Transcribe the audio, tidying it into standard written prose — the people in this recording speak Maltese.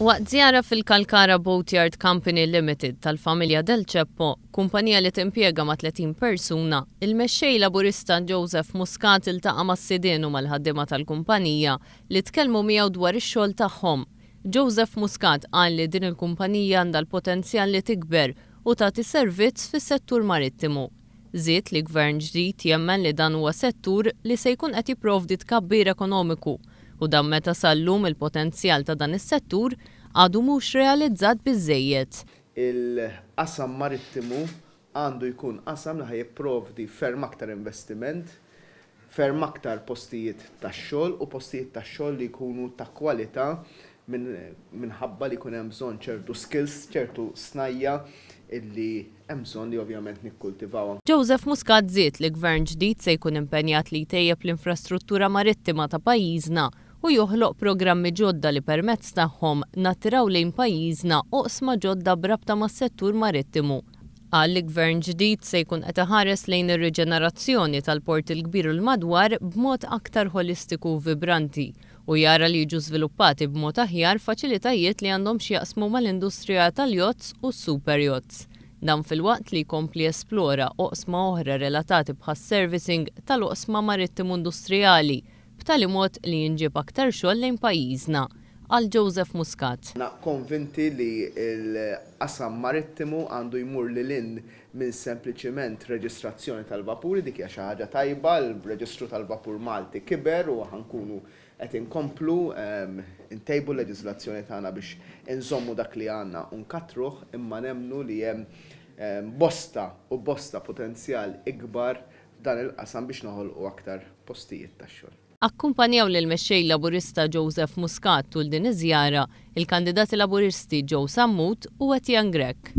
Waqt żjara fil-Kalkara Boatyard Company Limited tal-familja Del Ceppo, kumpanija li timpjega ma' 30 persuna, il-Mexxej Laburista Joseph Muscat iltaqa' mas-sidien u mal-ħaddiema tal-kumpanija li tkellmu miegħu dwar ix-xogħol tagħhom. Joseph Muscat qal li din il-kumpanija għandha l-potenzjal li tikber u tagħti servizz fis-settur marittimu. Żied li Gvern ġdid jemmen li dan huwa settur li se jkun qed jipprovdi tkabbir ekonomiku u dan meta sal-lum il-potenzjal ta' dan is-settur għadu mhux realizzat biżżejjed. Il-qasam marittimu għandu jkun qasam li ħa jipprovdi ferm aktar investiment, ferm aktar postijiet tax-xogħol u postijiet tax-xogħol li jkunu ta' kwalità minħabba li jkun hemm bżonn ċertu skills, ċertu snajja' illi hemm bżonn li ovvjament nikkultivawha. Joseph Muscat żied li Gvern ġdid se jkun impenjat li jtejjeb l-infrastruttura marittima ta' pajjiżna u joħloq programmi ġodda li permezz tagħhom nattiraw lejn pajjiżna oqsma ġodda b'rabta mas-settur marittimu. Qal li Gvern ġdid se jkun qed iħares lejn ir-riġenerazzjoni tal-Port il-Kbir u l-madwar b'mod aktar ħolistiku u vibranti u jara li jiġu żviluppati b'mod aħjar faċilitajiet li għandhom x'jaqsmu mal-industrija tal-yachts u s-superyachts. Dan filwaqt li jkompli jesplora oqsma oħra relatati bħas-servicing tal-oqsma marittimu industrijali b'tali mod li jinġieb aktar xogħol lejn pajjiżna, qal Joseph Muscat. Aħna konvinti li l-qasam marittimu għandu jmur lil hinn minn sempliċiment reġistrazzjoni tal-vapuri, dik hija xi ħaġa tajba, il-reġistru tal-vapur Malti kiber u ħa nkunu qed inkomplu ntejbu l-leġiżlazzjoni tagħna biex inżommu dak li għandna u nkattruh, imma nemmnu li hemm bosta u bosta potenzjal ikbar f'dan il-qasam biex noħolqu aktar postijiet tax-xogħol. Akkumpanjaw lill-Mexxej Laburista Joseph Muscat tul din iż-żjara, il-kandidati Laburisti Joe Sammut u Etienne Grech.